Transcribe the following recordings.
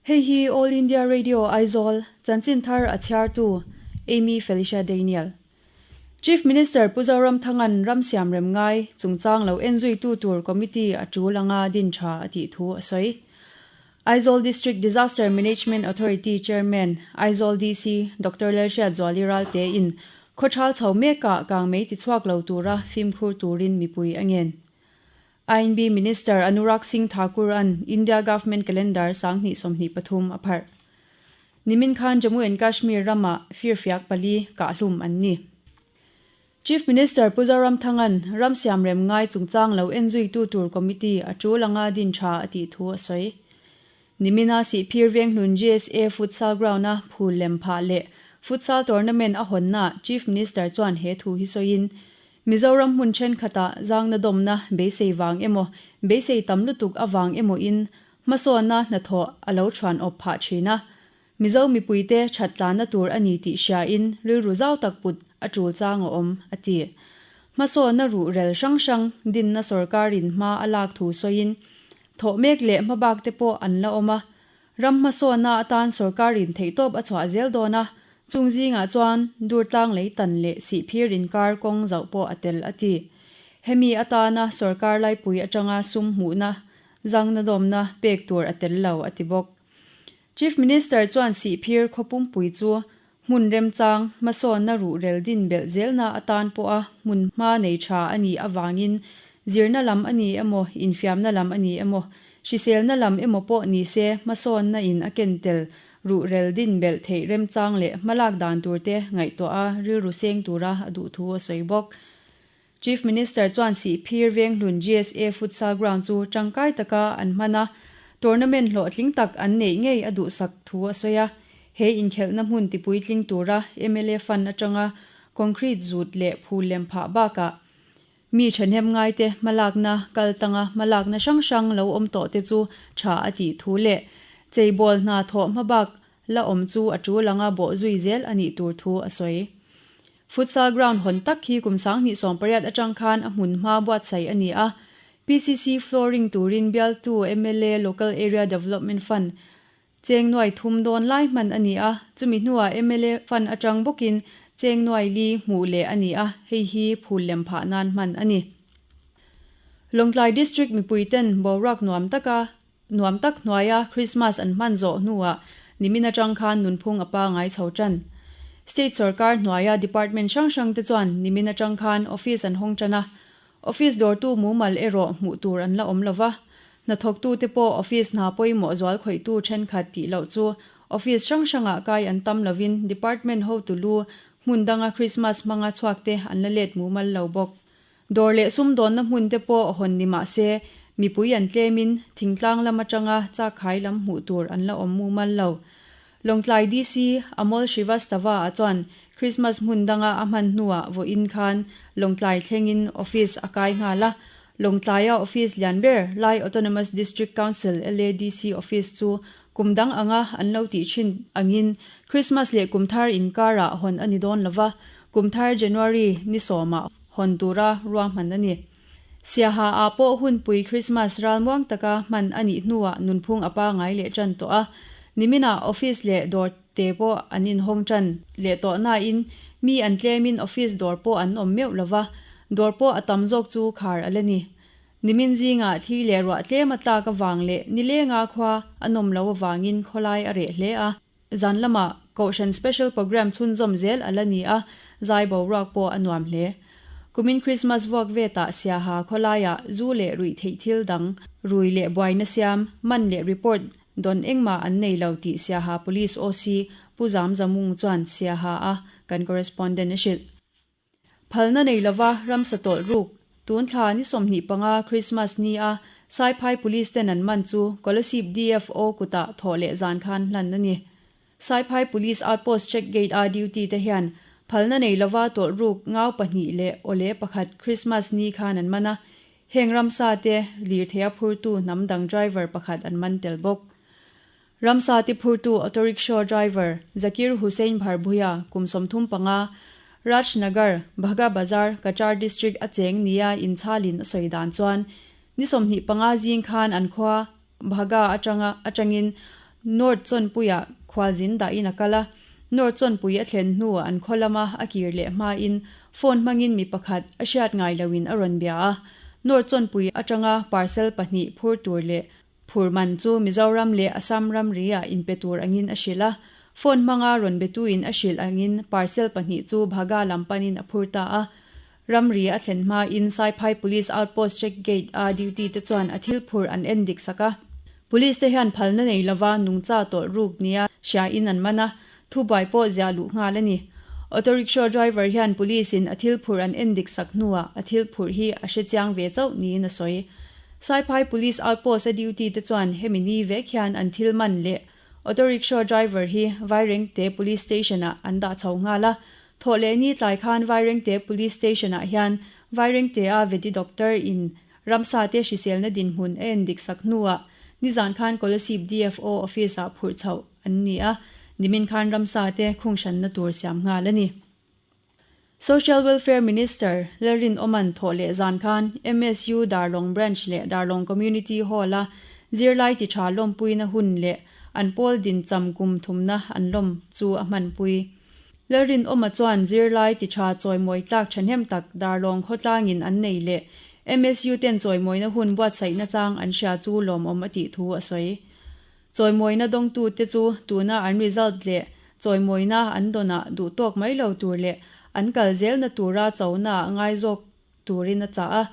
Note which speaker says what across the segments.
Speaker 1: Hei hi All India Radio Aizawl, chanchin thar a chhiartu Amy Felicia Daniel. Chief Minister Pu Zoramthanga'n ram siam rem ngai chungchang lo enzuitu tur committee a tul anga din tha a tih thu a sawi. Aizawl District Disaster Management Authority Chairman, Aizawl DC Doctor Lalhriatzuali Ralte in khawthal chho mekah kangmei tichhuak lo tura fimkhur turin mipui a ngen. INB Minister Anurag Singh Thakur an India Government Calendar 2023 a pharh. Nimin khan Jammu and Kashmir ramah firfiak pali kahhlum an ni. Chief Minister Pu Zoramthanga'n ram siamrem ngai chungchang lo enzuitu tur committee a tul anga din tha a tih thu a sawi. Nimina Sihphir Venghlun GSA Futsal Ground-a phul lem phah leh Futsal Tournament a hawnnaah Chief Minister chuan he thu hi sawiin, Mizoram hmun thenkhatah zangna dawmna beisei vang emaw, beisei tam lutuk avang emawin hmasawnna hnathawh a lo thuan awp phah thin a. Mizo mipuite that tlanna tur a ni tih hriain rilru zau tak put a tul chang a awm, a ti. Hmasawnna ruhrel hrang hrang dinna sorkarin hma a lak thu sawiin, thawh mek leh hmabak te pawh an la awm a. Ram hmasawnna atan sorkarin theihtawp a chhuah zel dawn a, chung zingah chuan Durtlang lei tan leh Sihphir inkar kawng zauh pawh a tel, a ti. Hemi atana sorkar laipui atanga sum hmuhna, zangna dawmna pek tur a tel lo, a ti bawk. Chief Minister chuan Sihphir khaw pumpui chu hmun remchang hmasawnna ruhrel din belh zelna atan pawha hmun hma nei tha a nih avangin zirna lam a ni emaw, infiamna lam a ni emaw, hriselna lam emaw pawh ni se hmasawnna in a ken tel ruhrel din belh theih remchang leh hmalak dan turte ngaihtuah a rilru seng tura a duh thu a sawi bawk. Chief Minister chuan Sihphir Venghlun GSA Futsal Ground chu tangkai taka an hman a, tournament hlawhtling tak an neih ngei a duhsak thu a sawi a. He inkhelhna hmun tipuitling tura mla fund atanga concrete zut leh phul lem phah bakah mi thahnem ngaite hmalakna kal tanga hmalakna hrang hrang lo awm tawh te chu tha a tih thu leh cheibawl hna thawh hmabak la awm chu a tul anga bawhzui zel a nih tur thu a sawi. Futsal ground hawn tak hi kum 2018 atang khan a hmun hma buatsaih a ni a, PCC flooring turin bialtu mla Local Area Development Fund cheng nuai thum dawn lai hman a ni a, chumi hnuah mla fund atang bawkin cheng nuai li hmuh leh a ni a, hei hi phul lem phah nan hman a ni. Lawngtlai District mipuiten boruak nuam taka Nuam tak hnuaia Krismas an hman zawh hnuah nimin atang khan nunphung a pangai chho tan. State sorkar hnuaia department hrang hrang te chuan nimin atang khan office an hawng tan a, office dawrtu mumal erawh hmuh tur an la awm lova, hnathawktu te pawh office hna pawimawh zual khawihtu thenkhat tih loh chu office hrang hrangah kai an tam lovin department hotu lu hmun danga Krismas hmanga chhuak te an la let mumal lo bawk. Dawr leh sumdawnna hmun te pawh hawn ni mah se, mipui an tlemin thingtlang lam atanga chakkhai lam hmuh tur an la awm mumal lo. Lawngtlai DC Amol Srivastava a chuan Christmas hmun danga a hman hnuah vawiin khan Lawngtlai thlengin office a kai nghal a. Lawngtlaia office lian ber Lai Autonomous District Council, LADC, office chu kum dang anga an lo tih thin angin Christmas leh kum thar inkarah hawn a ni dawn lova, kum thar January ni sawmah hawn tura ruahman a ni. Siaha ah pawh hunpui Christmas ralmuang taka hman a nih hnuah nunphung a pangai leh tan tawh a, niminah office leh dawr te pawh an inhawng tan leh tawh nain mi an tlemin office dawr pawh an awm meuh lova, dawr pawh a tam zawk chu khar a la ni. Nimin zingah thli leh ruah tlem a tlak avang leh nilenga khua a nawm loh avangin khawlai a reh hle a. Zan lamah Kohhran Special Programme chhunzawm zel a la ni a, zai boruak pawh a nuam hle. Kumin Krismas vuak vetah Siaha khawlaiah zu leh ruih theih thil dang, rui leh buaina siam, man leh report dawn engmah an nei lo tih Siaha Police OC Pu Zam Zamung chuan Siaha a kan correspondent a hrilh. Phalna nei lova ramsa tawlh ruk, tun thla ni 25 Krismas ni a Saiphai Police ten an man chu Kolasib DFO kutah thawh leh zan khan hlan a ni. Saiphai Police Outpost Check Gate a duty te hian phalna nei lova tawlh ruk ngau pahnih leh awle pakhat Krismas ni khan an man a, heng ramsa te lirtheia phurtu hnam dang driver pakhat an man tel bawk. Ramsa ti phurtu auto rickshaw driver Zakir Hussain Bharbhuia kum 35, Rajnagar, Bhaga Bazar, Cachar District a cheng nia inchhalin a sawi dan chuan ni 25 zing khan an khua Bhaga atanga atangin North Chawnpuiah khualzin dahin a kal a, North Chawnpui a thlen hnuah an khaw lama a kir leh hmain phone hmangin mi pakhat a hriat ngai loin a rawn bia a. North Chawnpui atanga parcel pahnih phur tur leh phur man chu Mizoram leh Assam ramri-ah inpe tur angin a hrilh a. Phone hmanga rawn betuin a hrilh angin parcel pahnih chu Bhaga lam panin a phur ta a. Ramri a thlen hmain Saiphai Police Outpost Check Gate a duty te chuan a thil phur an en dik sak a. Police te hian phalna nei lova nungcha tawlh ruk nia hria in an man a, thubuai pawh ziah luh nghal a ni. Auto rickshaw driver hian police in a thil phurh an en dik sak hnuah a thil phurh hi a hre chiang ve chauh niin a sawi. Saiphai Police Outpost a duty te chuan hemi ni vek hian an thil man leh Auto rickshaw driver hi Vairengte Police Station ah an dah chho nghal a, Thawhlehni tlai khan Vairengte Police Station-ah hian Vairengtea Vety Doctor in ramsa te hriselna dinhmun a en dik sak hnuah nizan khan Kolasib DFO Office-ah phurh chhoh an ni a, nimin khan ramsa te khunghranna tur siam nghal a ni. Social Welfare Minister Lalrinawman thawhleh zan khan MSU Darlawng Branch leh Darlawng Community Hall-a zirlai ti tha lawmpuina hun leh an pawl dincham kum thumna an lawm chu a hmanpui. Lalrinawma chuan zirlai ti tha chawimawi tlak thahnem tak Darlawng khawtlangin an nei leh MSU ten chawimawina hun buatsaihna chang an hria chu lawmawm a tih thu a sawi. Chawimawina dawngtute chu tuna an result leh chawimawina an dawnah duhtawk mai lo tur leh an kal zelna tura chona a ngai zawk turin a chah a.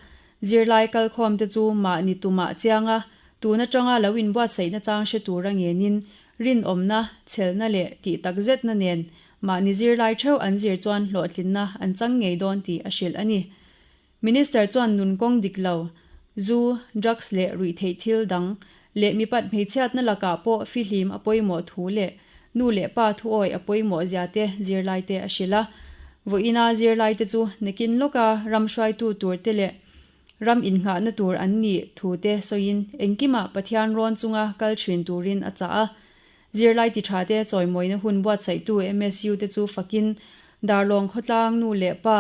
Speaker 1: Zirlai kalkhawmte chu mahni tumah chiang a, tun atanga lo inbuatsaihna chang hre tura ngenin rinawmna, chhelna leh tih takzetna nen mahni zirlai theuh an zir chuan hlawhtlinna an chang ngei dawn tih a hrilh a ni. Minister chuan nun kawng dik lo, zu, drugs leh ruihtheih thil dang leh mipat hmeichhiatna lakah pawh fihlim a pawimawh thu leh nu leh pa thuawi a pawimawh zia te zirlaite a hrilh a. Vawiina zirlaite chu nakin lawka ram hruaitu tur te leh ram innghahna tur an nih thu te sawiin engkimah Pathian rawn chunga kal thin turin a chah a. Zirlai ti tha te chawimawina hun buatsaihtu MSU te chu fakin Darlawng khawtlang nu leh pa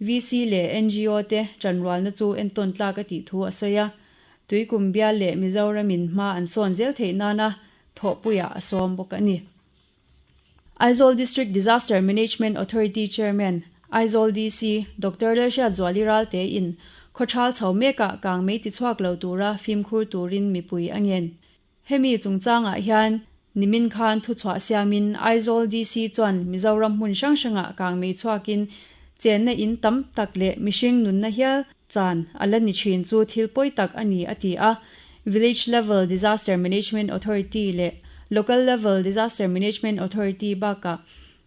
Speaker 1: VC leh ngo te ṭanrualna chu entawn tlak a tih thu a sawi a, Tuikum bial leh Mizoramin hma an sawn zel theih nana thawhpuiah a sawm bawk a ni. Aizawl District Disaster Management Authority Chairman, Aizawl DC, Doctor Lalhriatzuali Ralte in khawthal chho mekah kang mei tichhuak lo tura fimkhur turin mipui a ngen. Hemi chungchangah hian nimin khan thuchhuah siamin Aizawl DC chuan Mizoram hmun hrang hrangah kangmei chhuakin chenna in tam tak leh mihring nunna hial chan a la ni thin chu thil pawi tak a ni a ti a. Village Level Disaster Management Authority leh Local Level Disaster Management Authority bakah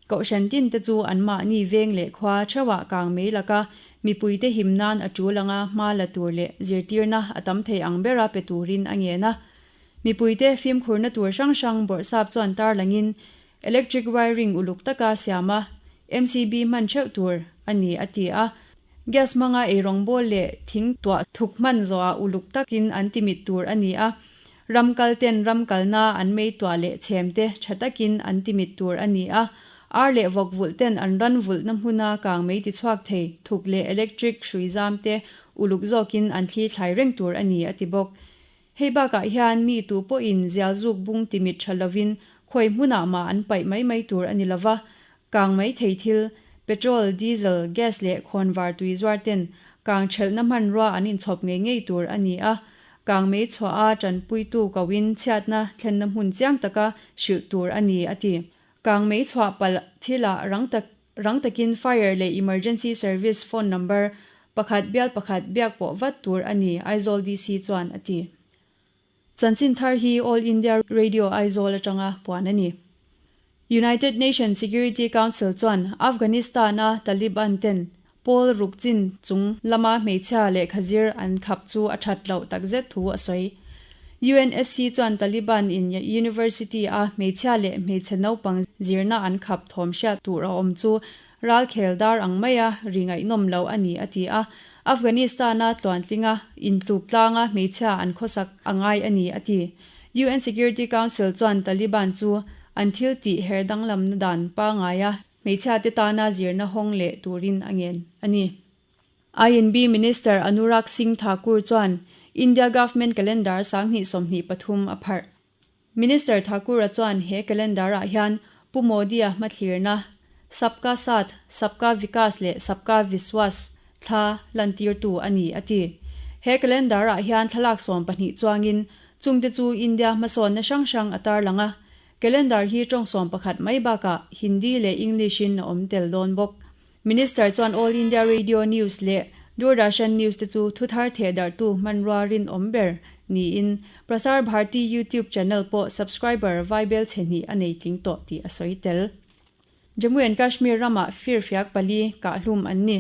Speaker 1: Kohhran tin te chu anmahni veng leh khua theuhah kangmei laka mipuite him nan a tul anga hma la tur leh zirtirna a tam thei ang bera pe turin a ngen a. Mipuite fimkhurna tur hrang hrang bawrhsap chuan tarlangin electric wiring uluk taka siam a, MCB hman theuh tur a ni a ti a. Gas hmanga eirawngbawl leh thing tuah thuk hman zawhah uluk takin an timit tur a ni a. Ram kal ten ram kalna an mei tuah leh chhem te tha takin an ti mit tur a ni a, ar leh vawk vulh ten an ran vulhna hmuna kang mei ti chhuak thei thuk leh electric hrui zam te uluk zawkin an thli thlai reng tur a ni a ti bawk. Hei bakah hian mi tu pawhin zial zuk bung ti mit tha lovin khawi hmunah mah an paih mai mai tur a ni lova, kang mai thei thil, petrol, diesel, gas leh khawnvar tui zuar ten kang thelhna hmanrua an inchhawp ngei ngei tur a ni a, Kangmei chhuah a tanpuitu koin chhiatna thlenna hmun chiang taka hrilh tur a ni, a ti. Kangmei chhuah palh thilah rang tak rang takin Fire leh Emergency Service phone number pakhat bial pakhat biak pawh vat tur a ni, Aizawl DC chuan a ti. Chanchin thar hi All India Radio Aizawl atanga puan a ni. United Nations Security Council chuan Afghanistan-a Taliban ten pawl ruk chin chung lama hmeichhia lehkha zir an khap chu a that loh takzet thu a sawi. UNSC chuan Taliban in university a hmeichhia leh hmeichhe naupang zirna an khap thawm hriat tur a awm chu ralkhel dar ang maia ri ngaihnawm lo a ni a ti a. Afghanistan-a tluantlinga intluk tlanga hmeichhia an khawsak a ngai a ni a ti. UN Security Council chuan Taliban chu an thil tih her danglamna dan pangaia hmeichhiate tana zirna hawng leh turin a ngen a ni. INB Minister Anurag Singh Thakur chuan India Government Calendar 2023 a pharh. Minister Thakur-a chuan he calendar-ah hian Pu Modi-a hmathlirna, Sabka Saath, Sabka Vikas leh Sabka Viswas thla lantirtu a ni, a ti. He calendar-ah hian thlalak 12 chuangin chungte chu India hmasawnna hrang hrang a tarlang a. Calendar hi tawng 11 mai bakah Hindi leh English-in a awm tel dawn bawk. Minister chuan All India Radio News leh Doordarshan News te chu thuthar thehdarhtu hmanrua rinawm ber niin Prasar Bharti YouTube channel pawh subscriber vaibel chhe hnih a nei tling tawh tih a sawi tel. Jammu and Kashmir ramah firfiak pali kahhlum an ni.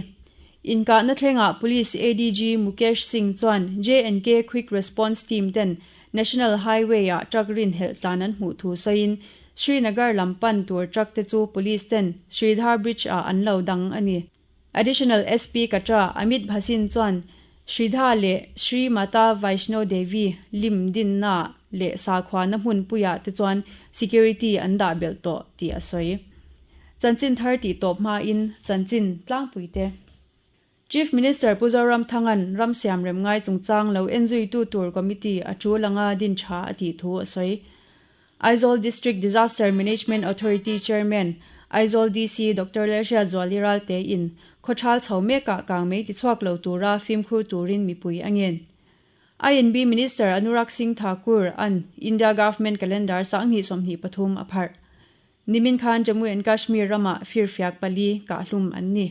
Speaker 1: Inkahna thlengah Police ADG Mukesh Singh chuan J&K Quick Response Team ten National Highway-ah truck rinhelh tlan an hmuh thu sawiin Srinagar lam pan tur truck te chu Police ten Sridhar Bridge-ah an lo dang a ni. Additional SP Katra Amit Bhasin chuan Sridha leh Sri Mata Vaishno Devi lim dinna leh sakhuana hmunpuiah te chuan security an dah belh tawh tih a sawi. Chanchin thar tih tawp hmain chanchin tlangpuite. Chief Minister Pu Zoramthanga'n ram siam rem ngai chungchang lo enzuitu tur committee a tul anga din tha a tih thu a sawi. Aizawl District Disaster Management Authority Chairman, Aizawl DC Doctor Lalhriat Zuali Ralte in khawthal chho mekah kang mei tichhuak lo tura fimkhur turin mipui a ngen. INB Minister Anurag Singh Thakur an India Government Calendar 2023 a pharh. Nimin khan Jammu and Kashmir ramah firfiak pali kahhlum an ni.